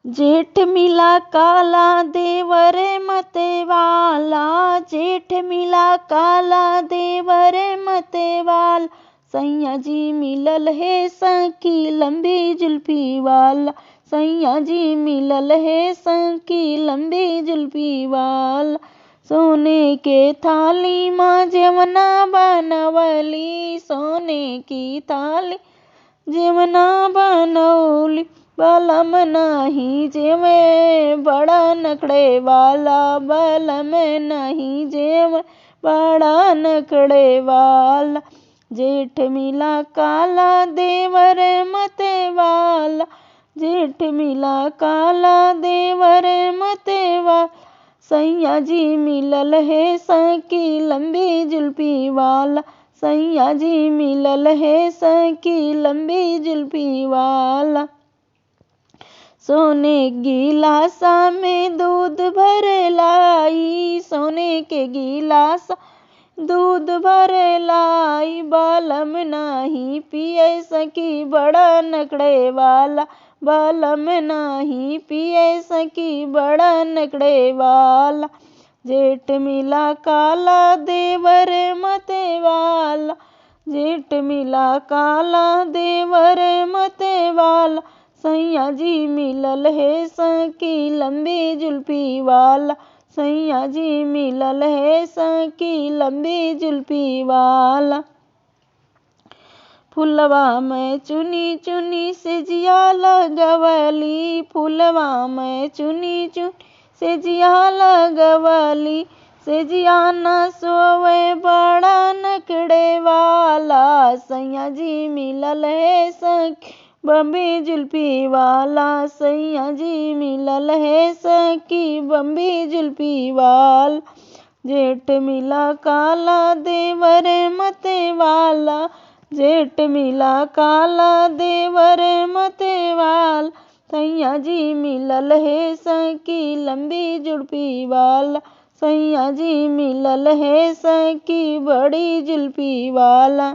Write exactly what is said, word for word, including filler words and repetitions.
जेठ मिला काला देवर मते वाला, जेठ मिला काला देवर मते वाला, सैया जी मिलल है सखी लंबी जुल्फी वाला, सैया जी मिलल है सखी लंबी जुल्फी वाला। सोने के थाली मा जेवना बनवली, सोने की थाली जेवना बनौली, बलम नाही जेवे बड़ा नखड़े वाला, बलम नाही जेवे बड़ा नखड़े वाला। जेठ मिला काला देवर मते वाला, जेठ मिला काला देवर मते वाला, सैया जी मिलल है सखी लंबी जुल्फी वाला, सैया जी मिलल है सखी लंबी जुल्फी वाला। सोने गिलासा में दूध भर लाई, सोने के गिलासा दूध भर लाई, बलम नाही पिए सखी बड़ा नखड़े वाला, बलम नाही पिए सखी बड़ा नखड़े वाला। जेठ मिला काला देवर मते वाला, जेठ मिला काला देवर मते वाला, सैया जी मिलल है सखी लंबी जुल्फी वाला, सैया जी मिलल है सखी लंबी जुल्फी वाला। फुलवा में चुनी चुनी सेजिया लगवली, फुलवा में चुनी चुनी सेजिया लगवली, सेजिया ना सोवे बड़ा नखड़े वाला, सैया जी मिलल है सखी बम्बी जुल्फी वाला, सैया जी मिलल है सखी बम्बी जुल्फी वाला। जेठ मिला काला देवर मते वाला, जेठ मिला काला देवर मते वाला, सैया जी मिलल है सखी लंबी जुल्फी वाला, सैया जी मिलल है सखी बड़ी जुल्फी वाला।